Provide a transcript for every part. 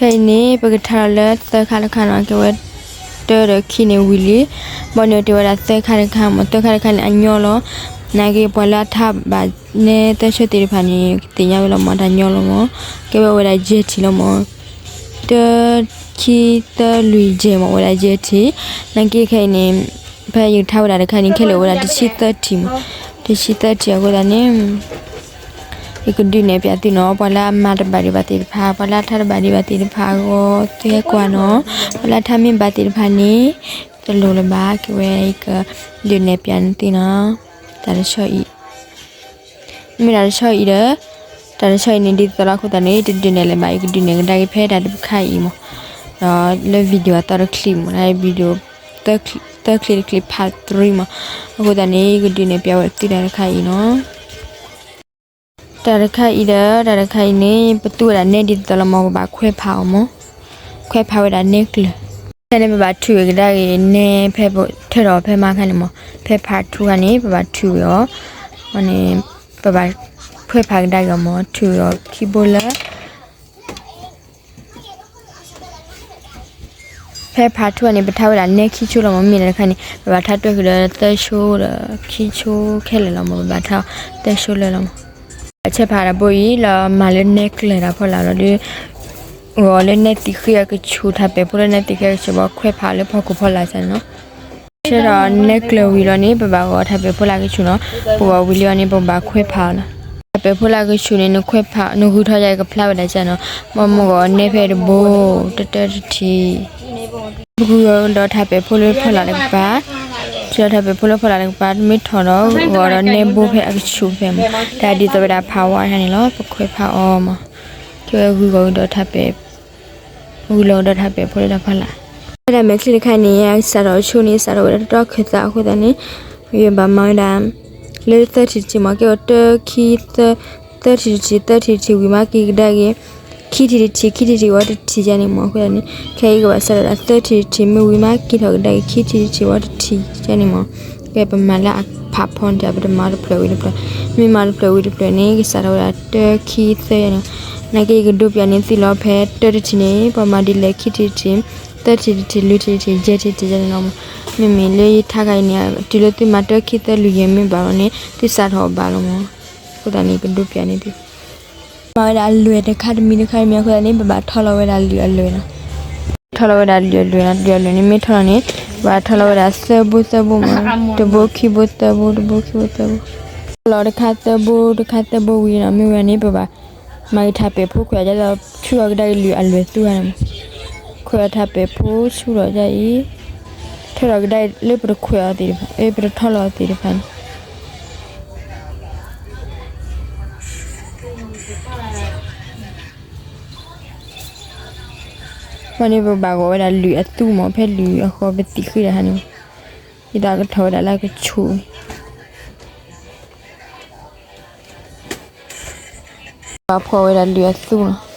ခဲအံၤန့ၣ် ပကထါလီၤလၢသၢခါတခါနီၤ, ကဲဝဲ တၢဒီးခံန့ၣ်ဝံၤလံ, ဘၣ်န့ၣ်တဲဝဲဒၣ်သၢခါတခါမး, သၢခါတခါန့ၣ်အညီလီၤ. နာ်က့ပှၤလၢအထါဘၣ်နဲသၢဆိသ့ၣ်တဖၣ်န့ၣ် ကသ့ၣ်ညါဝဲလီၤမး, တၢ်ညီလီၤမး, ကဲဝဲဝဲဒၣ်ယဲၢ်ထံၣ်လီၤမး, တၢ ခံ သၢ လွံၢ် ယဲၢ်မး, ဝဲဒၣ်ယဲၢ်ထံၣ်. နာ်က့ခဲအံၤန့ၣ် ဖဲယကထါဝဲဒၣ်တခါန့ၣ် ခဲလၢာ်ဝဲဒၣ်တဆံသၢထံၣ်မး, တဆံသၢထံၣ်အဃိသတးန့ၣ် ယကဒုးနဲၣ်ပၠးသုနီၤ, ပှၤလၢအမၤတဘၣ်ဒံးဘၣ်သ့ၣ်တဖၣ်, ပှၤလၢအထါတဘၣ်ဒံးဘၣ်သ့ၣ်တဖၣ်အဂီၢ် သုဟဲကွၢ်နီၤ, ပှၤလၢအထါမ့ၢ်ဘၣ်သ့ၣ်တဖၣ်န့ၣ် တလိၣ်လၢၤဘၣ်, ကဲဝဲယကဒုးနဲၣ်ပၠးသုနီၤ, တၢ်တဆီအံၤ မ့ၢ်တၢ်တဆီအံၤဒီး တၢ်တဆီအံၤန့ၣ် ဒ်သိးလီၤအဃိသတးန့ၣ် တဒုးနဲၣ်လၢၤဘၣ်, ယကဒုးနဲၣ်ကဒါက့ၤဖဲတၢ်တခါအံၤမး, ဒီးလၢ video အသီတချံမး, လၢ video သၢချံတချံ part three မး, အဃိသတးန့ၣ် ယကဒုးနဲၣ်ပၠးဝဲသုတၢ်တခါအံၤနီၤ. တၢ်တခါအံၤဒီး တၢ်တခါအံၤန့ၣ် ပသူဝဲဒၣ်နဲဒ်သိးလီၤမး, ပဘၣ်ခွဲးဖးအီၤမး, ခွဲးဖးဝဲဒၣ်နဲကျၢၤ, ဖဲန့ၣ် ပဘၣ်ထုးဝဲကဒါက့ၤနဲဖဲပထၢထီၣ်ဖဲမါခါန့ၣ်မး, ဖဲ part two ခါန့ၣ် ပဘၣ်ထုးဝဲအီၤ, န့ၣ် ပဘၣ်ခွဲးဖးကဒါက့ၤအီၤမး, ထုးဝဲအီၤခံဘိလၢ ဖဲ part two န့ၣ် ပထါဝဲဒၣ်နဲခံဆိလီၤမး, မ့ၢ်တၢ်တခါန့ၣ် ပဘၣ်ထါတွဲဃုာ်ဒီးသၢဆိဒီးခံဆိခဲလၢာ်လီၤမး, ပဘၣ်ထါသၢဆိလၢာ်လီၤမး, ဆဲးဖးတၢ်ဘိအံၤလီၤမးလၢနဲကျၢၤတၢ်ဖီလာ်လီၤဒီး ဂီၤလၢနဲသံးဃ့အကဆူၣ်, ထးပဲာ်ဖိလၢနဲသံးဃ့အကဆူၣ် ပခွဲးဖးအီၤလၢဖီခိၣ်ဖီလာ်န့ၣ်လီၤ. ဆဲးဒီးနဲကျၢၤဝံၤလီၤန့ၣ် ပဘၣ်ဂီၤထးပဲာ်ဖိလၢကဆူၣ်နီၤ, ပဂီၤဝံၤလံအီၤန့ၣ် ပဘၣ်ခွဲးဖးအီၤလီၤ. ထးပဲာ်ဖိလၢကဆူၣ်န့ၣ် နခွဲးဖး နဂုၢ်ထီၣ်ယၤ ယကဖျါဝဲဒၣ်ကနီၤ, ဘၣ်မုၢ်ဂီၤနဲဖဲတဘိ တတၢတထံး, ဂုၢ်ဂီၤဒီးထးပဲာ်ဖိလၢဖီလာ်တကပၤ, ထံၣ်ဒီးထးပဲာ်ဖိလၢဖီလာ်တကပၤ မ့ၢ်ထီၣ်ဒီး ဂီၤဒီးနဲဘိဖဲအကဆူၣ်ဖဲမး, တၢ်ဒ်သိးဝဲဒၣ်ဖးဝါတခါန့ၣ်လီၤ, ပခွဲးဖးအီၤမး, ကဲဝဲဂုၢ်ဂီၤဒီးထးပဲာ် ဂုၢ်လီၤဒီးထးပဲာ်ဖိလၢတၢ်ဖီလာ်, ဝဲဒၣ်မဲာ်ချံတခါန့ၣ် စးထီၣ်ဆိန့ၣ် စးထီၣ်ဝဲဒၣ်တတီၢ်ခၢၣ်သးအဃိသတးန့ၣ် ယဘၣ်မၤဝဲဒၣ် လၢသၢထံၣ်တထံၣ်မး, ကဲဝဲတၢခံသၢ, သၢထံၣ်တထံၣ် သၢထံၣ်တထံၣ်ဝံၤမး က့ၤကဒါက့ၤ ခံထံၣ်တထံၣ် ခံထံၣ်တထံၣ်ဝံၤတထံၣ်ယါန့ၣ်မး, အဃိသတးန့ၣ် ခဲအံၤကဘၣ်စးထီၣ်ဝဲဒၣ်သၢထံၣ်တထံၣ် မ့ၢ်ဝံၤမး က့ၤထီၣ်ကဒါက့ၤ ခံထံၣ်တထံၣ်ဝံၤတထံၣ်ယါန့ၣ်မး, ကဲပမၤလၢအဖးဖီန့ၣ် ပတမၤတဖျၢၣ်ဝံၤတဖျၢၣ်, မ့ၢ်မၤတဖျၢၣ်ဝံၤတဖျၢၣ်န့ၣ် ကစးထီၣ်ဝဲဒၣ်တၢခံသၢယါန့ၣ်, နာ်က့ယကဒုးပၠးန့ၢ်သုလီၤဖဲတၢတထံၣ်န့ၣ် ပမၤဒ်လဲၣ် ခံထံၣ်တထံၣ်, သၢထံၣ်တထံၣ် လွံၢ်ထံၣ်တထံၣ် ယဲၢ်ထံၣ်တထံၣ်ယါန့ၣ်လီၤမး, မ့မ့ၢ်လၢယထါခါအံၤန့ၣ် တုၤလၢသုမၤတၢခံသၢလွံၢ်ယဲၢ်မ့ၢ်ဘၣ်လီၤန့ၣ် သုစးထီၣ်အဘၣ်လီၤမး, အဃိသတးန့ၣ် ကဒုးပၠးန့ၢ်သု မၤဝဲဒၣ်အလွဲၢ်တခါတမံၤတခါတမံၤအဃိသတးန့ၣ် ပဘၣ်ထီလီၤဝဲဒၣ်လုၢ်အလွဲၢ်နီၤ, ထီလီၤဝဲဒၣ်လုၢ်အလွဲၢ်နီၤ, လုၢ်အလွဲၢ်န့ၣ်မ့ၢ်ထီလီၤန့ၣ် ပဘၣ်ထီလီၤဝဲဒၣ်သၢဘိသၢဘိမး, တဘိခံဘိသၢဘိ တဘိခံဘိသၢဘိ, ထီလီၤတခါသၢဘိတခါသၢဘိဝံၤနီၤ မ့ၢ်ဝဲန့ၣ် ပဘၣ်မၤက့ၤထးပဲာ်ဖိခွဲးအီၤ ဒ်သိးဆူၣ်ထီၣ်ကဒါက့ၤလုၢ်အလွဲၢ်သုဂၤန့ၣ်, ခွဲးအီၤထးပဲာ်ဖိဆူၣ်ထီၣ်ဒ်အံၤ, ထီထီၣ်ကဒါလၢပတခွဲးအီၤသ့ၣ်တဖၣ် ပတထီလီၤအီၤသ့ၣ်တဖၣ်န့ၣ် မ့ၢ်န့ၣ် ပဘၣ်ဂီၤဝဲဒၣ်လုၢ်အသူမး ဖဲလုၢ်အဃီပသံၣ်ဃ့တၢ်ဟါန့ၣ်, ဒ်သိးကထီၣ်ဝဲဒၣ်လၢကဆူၣ်န့ၣ် ပဘၣ်ဖှီၣ်ဝဲဒၣ်လုၢ်အသူလီၤ.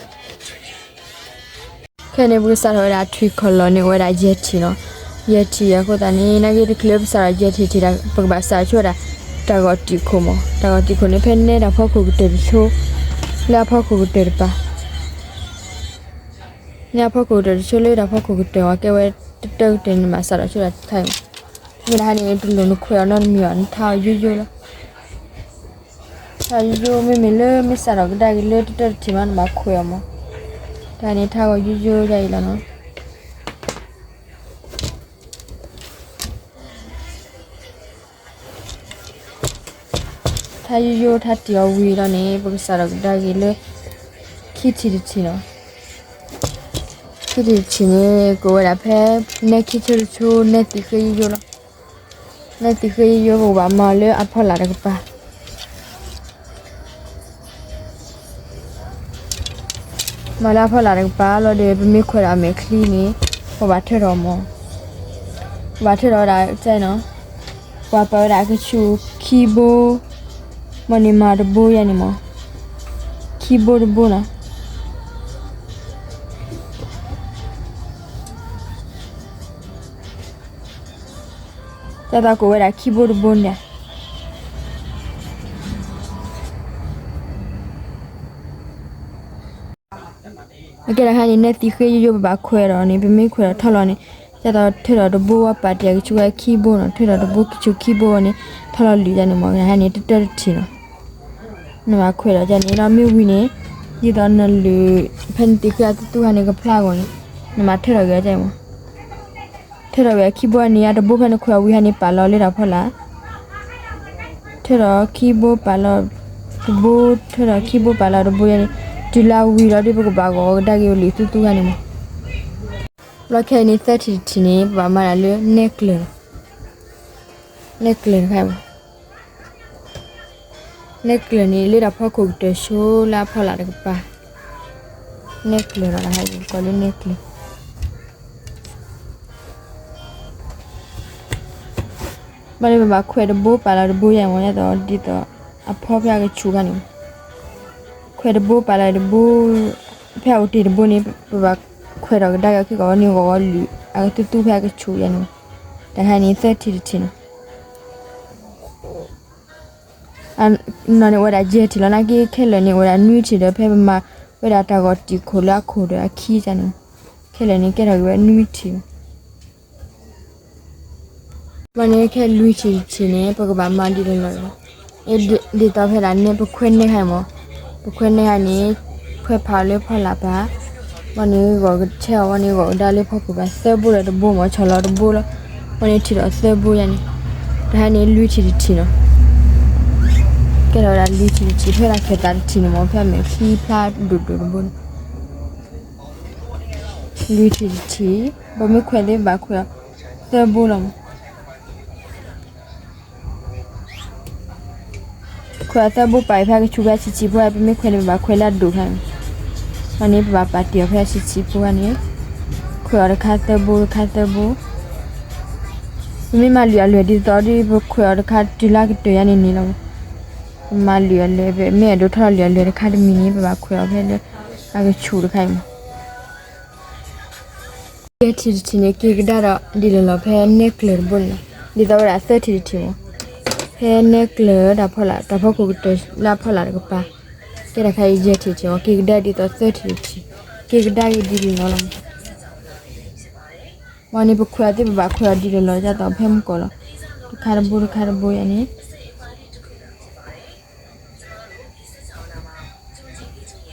ခဲန့ၣ် ပကစးထီၣ်ဝဲဒၣ်ထွံၣ်ခီၣ်လီၢ်န့ၣ် အိၣ်ဝဲဒၣ်ယဲၢ်ထံၣ်လီၤ. ယဲၢ်ထံၣ်အဃိသတးန့ၣ် နာ်က့တချုးပစးထီၣ်ယဲၢ်ထံၣ်ထံၣ်ဒီး ပကဘၣ်စးထီၣ်ဆိဝဲဒၣ် တၢ်ဂီၤတံာ်ခိၣ်မး. တၢ်ဂီၤတံာ်ခိၣ်န့ၣ် ဖဲနဲတၢ်ဖီခိၣ်ကတၢၢ်တဆိ လၢအဖီခိၣ်ကတၢၢ်တပၤ နဲအဖီခိၣ်ကတၢၢ်တဆိလၢတၢ်ဖီခိၣ်ကတၢၢ်အီၤ ကဲဝဲတတၢကတၢၢ်န့ၣ် ဘၣ်စးထီၣ်ဆိဒၣ်တခါအံၤမး. မ့ၢ်တဟါန့ၣ် တလိၣ်နခွဲးအီၤနီတမံၤဘၣ် နထါအီၤယိယိလီၤ. ထါယိယိ မ့မ့ၢ်လၢမ့ၢ်စးထီၣ်ကဒါက့ၤလၢတတၢတထံၣ်မး နဘၣ်ခွဲးအီၤမး. တၢ်န့ၣ် ထါဂီၤယိယိဒ်အံၤလီၤနီၤ. ထါယိယိ ထါတံၢ်အီၤဝံၤလီၤန့ၣ် ပကစးထီၣ်ကဒါက့ၤလၢ ခံထံၣ်တထံၣ်နီၤ. ခံထံၣ်တထံၣ်န့ၣ် ကအိၣ်ဝဲဒၣ်ဖဲ နဲခံဆိတဆိ နဲသံၣ်ဃ့ယိယိလီၤ. နဲသံၣ်ဃ့ယိယိ ပကဘၣ်မၤလၢအဖီလာ်တကပၤ မၤလၢအဖီလာ်တကပၤလီၤဒီး ပမ့ၢ်ခွဲးဒီးအမဲာ်ချံန့ၣ် ပဘၣ်ထၢထီၣ်မး. ပဘၣ်ထၢထီၣ်ဝဲဒၣ်ကဲနီၤ. ပှၤပာ်ဝဲဒၣ်အကဆူၣ်ခံဘိ မ့ၢ်န့ၢ်မၤတဘိယါန့ၣ်မး. ခံဘိတဘိနီၤ. တၢ်သးကိးဝဲဒၣ်ခံဘိတဘိန့ၣ်. ကဲတခါန့ၣ် နဲသံဃ့ယိယိ ပဘၣ်ခွဲးဒီးန့ၣ် ပမ့ၢ်ခွဲးဒီးထီၣ်လီၤန့ၣ် ဒ်သိးထၢထီၣ်တဘိဝဲပာ်တ့ၢ်အကဆူးဝဲခံဘိနီၤ, ထၢထီၣ်တဘိကဆူးခံဘိဝဲန့ၣ် ထီၣ်လီၤလွံၢ်ယါန့ၣ်မ့ၢ် ကဲတခါန့ၣ်တတၢတထံၣ်နီၤ. နဘၣ်ခွဲးဒီးဒ်န့ၣ် ဒီးမ့ၢ်ဝံၤန့ၣ် ဒ်သိးနလုၢ် ဖဲနသံဃ့အသူသူခါန့ၣ် ကဖျါအဂီၢ်န့ၣ် နမၤထၢထီၣ်က့ၤဒ်န့ၣ်မ့ၢ် ထၢထီၣ်ဝဲအခံဘိန့ၣ် အတဘိဖဲနခွဲးအီၤဝံၤဟါန့ၣ် ပာ်လီၤလၢတၢ်ဖီလာ်, ထၢထီၣ်ခံဘိပာ်လီၤတဘိ, ထၢထီၣ်ခံဘိပာ်လီၤတဘိယါန့ၣ် တုၤလၢဝံၤလီၤဒီးပကဘၣ်ဂီၤကဒါက့ၤအီၤလံာ်သူသူခါန့ၣ်မ့ၢ်. ဘျီခဲအံၤန့ၣ် သၢထံၣ်တထံၣ်န့ၣ် ပဘၣ်မၤဒၣ်လၢနဲကျၢၤ, နဲကျၢၤတခါမ့ၢ် နဲကျၢၤန့ၣ် လၢတၢ်ဖီခိၣ်ကတၢၢ်ဆိလၢအဖီလာ်တကပၤ, နဲကျၢၤလီၤ တခါအံၤကိးလၢနဲကျၢၤ. ဘၣ်န့ၣ် ပဘၣ်ခွဲးတဘိပာ်လီၤတဘိယါမ့ၢ် ဒ်သိး ဒ်သိးအဖီဖဲအကဆူးခါန့ၣ်, ခွဲးတဘိပာ်လီၤတဘိ, ဖဲအအိၣ်တ့ၢ်တဘိန့ၣ် ပဘၣ်ခွဲးထီၣ်ကဒါက့ၤအီၤခံကီးန့ၣ် ဂီၤဂီၤလုာ်အကသူသူဖဲအကဆူးယါန့ၣ်, တခါန့ၣ် သၢထံၣ်တထံၣ်နီၤ. နီၤန့ၣ်အိၣ်ဝဲဒၣ်ယဲၢ်ထံၣ်လီၤ နာ်က့ခဲလၢာ်န့ၣ် အိၣ်ဝဲဒၣ်နွံထံၣ်ဒီး ဖဲပမၤဝဲဒၣ်တၢ်ဂီၤတံာ်ခိၣ်လၢအခိၣ်ဒီးအခံန့ၣ်, ခဲလၢာ်န့ၣ်ကဲထီၣ်က့ၤဝဲနွံထံၣ်လီၤ. ဘၣ်န့ၣ်ခဲလွံၢ်ထံၣ်တထံၣ်န့ၣ် ပကဘၣ်မၤဒ်န့ၣ်လီၤ. ဒ်သိးဖဲဒၣ်နဲ ပခွဲးနဲခါန့ၣ်မ့ၢ်, ပခွဲးနဲခါန့ၣ် ခွဲးဖးအီၤလၢဖီလာ်ပၤ, ဘၣ်န့ၣ်ဂီၤကဆဲအီၤ ဘၣ်န့ၣ်ဂီၤကဒါလၢဖီခိၣ်ပၤ သၢဘိဒီးတဘိမ့ၢ် ဆီၣ်လီၤတဘိလီၤ. ဘၣ်န့ၣ်ထံၣ်ဒီးသၢဘိယါန့ၣ်, တခါန့ၣ်လွံၢ်ထံၣ်တထံၣ်နီၤ. ကဲထီၣ်ဝဲဒၣ်လွံၢ်ထံၣ်တထံၣ် ဖဲဒၣ်ခဲသးတထံၣ်န့ၣ်မ့ၢ် ဖဲအမဲာ်ချံဖျါဒိၣ်ဒိၣ်တဘိန့ၣ် လွံၢ်ထံၣ်တထံၣ်, ပမ့ၢ်ခွဲးသ့ၣ်ဘၣ်ခွဲးအီၤ သၢဘိလီၤမ့ၢ်. ခွဲးအီၤသၢဘိပာ်အံၤဖဲအကဆူးဖဲဆံးဆံးဖိ ပမ့ၢ်ခွဲးန့ၣ် ပဘၣ်ခွဲးလၢအဒိၣ်ခါန့ၣ်, ဘၣ်န့ၣ် ပဘၣ်ပာ်တ့ၢ်အီၤဖဲအဆံးဆံးဖိခါန့ၣ်, ခွဲးအီၤတခါသၢဘိ တခါသၢဘိ, ပမ့ၢ်မၤလုၢ်အလွဲၢ်ဒ်သိးဒီး ပခွဲးအီၤတခါတုၤလၢကတၢၢ်ယါန့ၣ်န့ၣ်လီၤ. ပမၤလုၢ်အလွဲၢ် ပမ့ၢ်အဲၣ်ဒိးထီၣ်လုၢ်အလွဲၢ်တခါတမံၤန့ၣ် ပဘၣ်ခွဲးအီၤဖဲလၢ အကဆူးတခါအံၤမ့ၢ် ယဲၢ်ထံၣ်တထံၣ်န့ၣ် က့ၤကဒါဒီးဒ်လဲၣ်လီၤဖဲနဲကျၢၤတဘိန့ၣ်လီၤ. ဒ်သိးဝဲဒၣ်သၢထံၣ်တထံၣ်မ့ၢ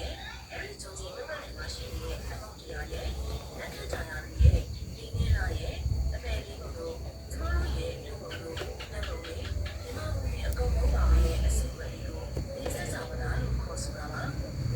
်, ဖဲ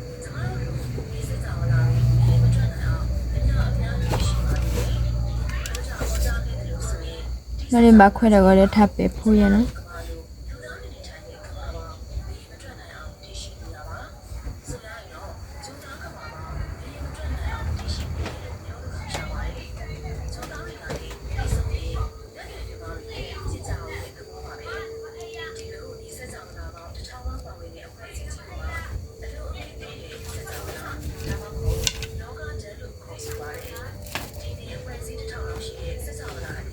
နဲကျၢၤတၢ်ဖီလာ် တၢ်ဖီခိၣ်ကတၢၢ်လၢအဖီလာ်တကပၤ, ကဲတခါအံၤယဲၢ်ထံၣ်တထံၣ်မ့ၢ် က့ၤကဒါဒ်သိးသၢထံၣ်တထံၣ်, က့ၤကဒါက့ၤဒ်လဲၣ်လီၤလီၤ. မ့ၢ်န့ၣ် ပခွဲးအီၤသ့ၣ် ပဘၣ်ခွဲးအီၤဒ်လဲၣ်လီၤ ဒ်သိးဖဲမုၢ်ကီၢ်လီၤ. တခါတဘိတခါတဘိယါန့ၣ် မ့ၢ်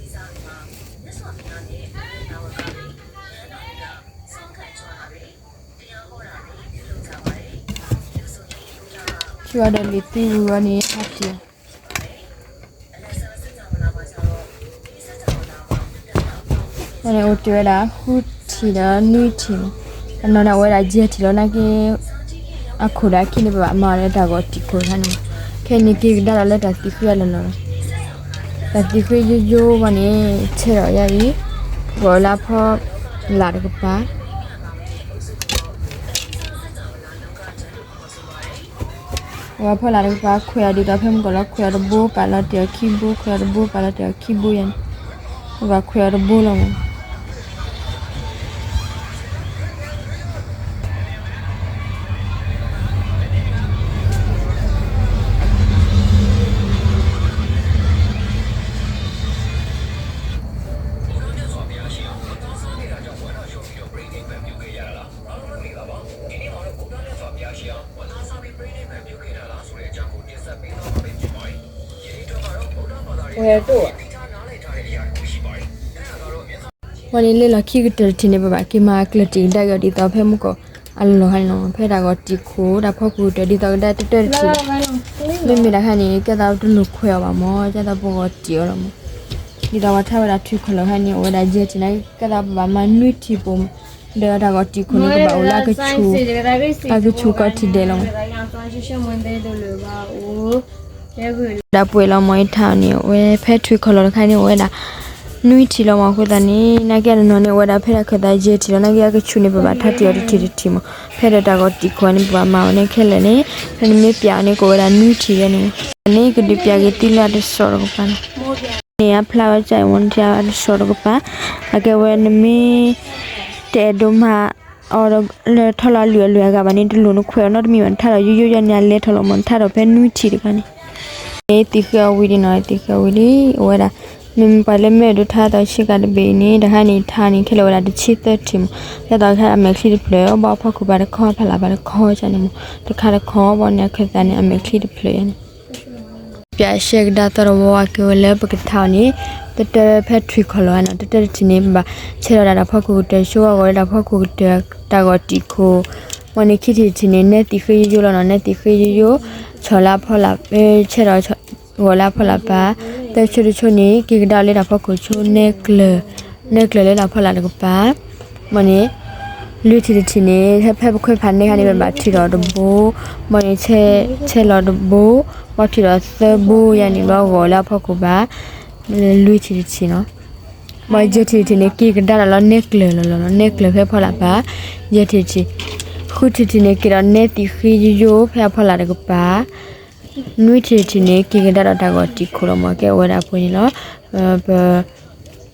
န့ၣ်ဘၣ်ခွဲးတၢ်ဂီၤဒီးထးပဲာ်ဖိယါနီၤ. ထံၣ်ဝဲဒီးလံာ်သံဝံၤဝဲန့ၣ် ဟးထံၣ် န့ၣ်အိၣ်တ့ၢ်ဝဲဒၣ် ဃုထံၣ်ဒီးနွံထံၣ်မး, အနီၢ်န့ၣ်အိၣ်ဝဲဒၣ်ယဲၢ်ထံၣ်လီၤ နာ်က့ အခိၣ်ဒီးအခံန့ၣ် ပဘၣ်မၤဒီးတၢ်ဂီၤတံာ်ခိၣ်တခါန့ၣ်မး, ခဲအံၤန့ၣ်က့ၤကဒါဒီးလၢတၢ်သံဃ့အလီၢ်လီၤလီၤ, တၢ်သံဃ့ယိယိဝဲန့ၣ် ဆဲးထီၣ်ယါအံၤ, ဂီၤလၢအဖီလာ်တကပၤ ဝဲဖီလာ်တကပၤ ခွဲးအီၤဒ်သိးဖဲမုၢ်ကီၢ်လီၤ ခွဲးအီၤတဘိ ပာ်လီၤတ့ၢ်အီၤခံဘိ ခွဲးအီၤတဘိ ပာ်လီၤတ့ၢ်အီၤခံဘိယါန့ၣ်, ပဘၣ်ခွဲးအီၤတဘိလီၤမး. ဝဲန့ၣ်လၢလီၢ်ခံကတၢၢ်တထံၣ်န့ၣ် ပဘၣ်က့ၤမၤကျၢၤတံၢ်ကဒါက့ၤအီၤဒ်သိးဖဲမုၢ်ကီၢ် အလီၢ်ခါန့ၣ်လီၤ ဖဲတၢ်ဂီၤတံာ်ခိၣ် တၢ်ဖီခိၣ်ကတၢၢ် ဒ်သိးကဒါတတၢၢ်တထံၣ်လီၤ. မ့မ့ၢ်တၢ်ခါန့ၣ် ကဲသးတလိၣ်ခွဲးအီၤဘၣ်မၢ် ကဲသးပဂီၤတံာ်အီၤလီၤမၢ်. ဒ်သိးပှၤထါဝဲဒၣ်ထွံၣ်ခီၣ်လီၢ်ခါန့ၣ် အိၣ်ဝဲဒၣ်ယဲၢ်ထံၣ်န့ၣ် ကဲသးပဘၣ်မၤနွံထံၣ်ပိာ်မၢ်. ဒီးတၢ်ဂီၤတံာ်ခိၣ်န့ၣ် ကဘၣ်အိၣ်လၢအကဆူၣ် အကဆူၣ်ကီၢ်ထံၣ်ဒဲးလီၤမၢ်. ဒၣ်ပှဲၤလီၤမၢ် အံၤထါအီၤန့ၣ် အဝဲဖဲထွံၣ်ခီၣ်လီၢ်တခါန့ၣ် အိၣ်ဝဲဒၣ် နွံထံၣ်လီၤမၢ်. အဃိသတးန့ၣ် နာ်က့အနီၢ်နီၢ်န့ၣ် အိၣ်ဝဲဒၣ်ဖဲဒၣ်ခၢၣ်သးယဲၢ်ထံၣ်လီၤ. နာ်က့အကဆူၣ်န့ၣ် ပဘၣ်ထါတ့ၢ်အီၤတထံၣ်တထံၣ်မၢ်. ဖဲဒီးတၢ်ဂီၤတံာ်ခိၣ်န့ၣ် ပဘၣ်မၤအီၤန့ၣ်ခဲလၢာ်န့ၣ် ဖဲနမ့ၢ်ပျးအီၤန့ၣ် ကအိၣ်ဝဲဒၣ်နွံထံၣ်ယဲၢ်န့ၣ်မၢ်. န့ၣ်ကဒုးပျးက့ၤသုလၢအတစိၤတကပၤန့ၣ် န့ၣ်အဖျါဝဲကၢ်အံၤမၢ် နထံၣ်အတစိၤတကပၤ. အကဲဝဲနမ့ၢ် တအဲၣ်ဒိးမၤအီၤဒီး လၢထီၣ်လီၤအလုၢ်အလွဲၢ်အဂၤဘၣ်န့ၣ် တလိၣ်နခွဲးအီၤနီတမံၤဘၣ်. နထါဒီးယိယိယဲၢ်န့ၣ် အလဲၤထီၣ်လီၤမၢ်. နထါဒီးဖဲနွံထံၣ်တခါန့ၣ် သံၣ်ဃ့အီၤဝံၤလံနီၤ သံၣ်ဃ့အီၤဝံၤလံ. အဝဲဒၣ် မ့မ့ၢ်ပှၤလၢမ့ၢ်အဲၣ်ဒိးထါသီဆ့ကၤတဘ့ၣ်အံၤန့ၣ် တခါန့ၣ် ထါန့ၣ် ခဲလၢာ်ဝဲဒၣ်တဆံသၢထံၣ်မၢ်. ဒ်သိးခဲအမဲာ်ချံတဖျၢၣ် ဘၣ်ဖီခိၣ်ဘၣ်တခီ ဖီလာ်ဘၣ်တခီန့ၣ်မၢ်. တခါတခီ ဘၣ်န့ၣ်အခၢၣ်သးန့ၣ် အမဲာ်ချံတဖျၢၣ်ယဲၢ်န့ၣ် ပျးရှဲကဒါသီတဝီအကဲဝဲလၢပကထါအီၤန့ၣ် တတၢၢ်ဖဲထွံၣ်ခီၣ်လီၢ်န့ၣ် တတၢၢ်တထံၣ်န့ၣ် ပဘၣ်ဆဲးထီၣ်ဒၣ်တၢ်ဖီခိၣ်ကတၢၢ် ဆိအဂီၤလၢတၢ်ဖီခိၣ်ကတၢၢ် တၢ်ဂီၤတံာ်ခိၣ်. မ့ၢ်န့ၣ်ခံထံၣ်တထံၣ်န့ၣ် နဲသံၣ်ဃ့ယိယိလီၤနီၤ နဲသံၣ်ဃ့ယိယိ ဆီၣ်လၢအဖီလာ် ဆဲးထီၣ်ဂီၤလၢအဖီလာ်ပၢ်. သၢဆိတဆိန့ၣ် က့ၤကဒါအီၤလၢတၢ်ဖီခိၣ်ဆိ နဲကျၢၤ နဲကျၢၤလၢတၢ်ဖီလာ်တကပၤ. မ့ၢ်န့ၣ် လွံၢ်ထံၣ်တထံၣ်န့ၣ် ဖဲပခွဲးဖးနဲခါန့ၣ် ပဘၣ်ထံၣ်ဒီးတဘိ မ့ၢ်န့ၣ် ဆဲးလီၤတဘိ ဘၣ်ထံၣ်ဒီးသၢဘိယဲၢ်န့ၣ် ဘၣ်ဂီၤလၢအဖီခိၣ်ဘၣ် လွံၢ်ထံၣ်တထံၣ်နီၤ. ဘၣ်ယဲၢ်ထံၣ်တထံၣ်န့ၣ် က့ၤကဒါဒီးလီၤနဲကျၢၤလီၤလီၤ နဲကျၢၤဖဲဖီလာ်ပၢ် ယဲၢ်ထံၣ်တထံၣ်. ဃုထံၣ်တထံၣ်န့ၣ် က့ၤဒီးနဲသံၣ်ဃ့ယိယိဖဲအဖီလာ်တကပၤ. နွံထံၣ်တထံၣ်န့ၣ် က့ၤကဒါဒီးတၢ်ဂီၤတံာ်ခိၣ်လီၤမၢ် ကဲဝဲဒၣ်ပှဲၤန့ၣ်လီၤ. ပ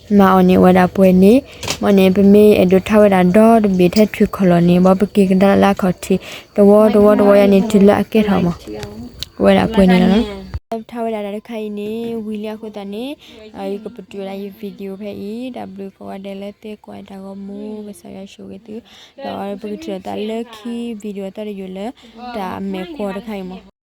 မၤအီၤန့ၣ် အဝဲဒၣ်ပှဲၤန့ၣ်. မ့ၢ်န့ၣ် ပမ့ၢ်အဲၣ်ဒိးထါဝဲဒၣ်ဒီတဘ့ၣ်ထဲထွံၣ်ခီၣ်လီၢ်န့ၣ် ဘၣ်ပက့ၤကဒါလၢအခီၣ်ထံး တဝီတဝီတဝီယဲၢ်န့ၣ် တုၤလၢအကဲထီၣ်မၢ်. အဝဲဒၣ်ပှဲၤန့ၣ်လီၤ. ပထါဝဲဒၣ်တၢ်တခါအံၤန့ၣ် ဝံၤလံအဃိသတးန့ၣ် ယကပတုာ်ဝဲဒၣ်ယ video ဖဲအံၤ တၢ်ဘျုးကိးဂၤဒဲးလၢသုကွၢ်တၢ်ဂီၤမူ ကစၢ်ယွၤဆိၣ်ဂ့ၤသု ဒီးပကထံၣ်လိာ်သးလၢခံ video အသီတယိာ်လၢ တၢ်မဲာ်ကွီၤတခါအံၤမၢ်.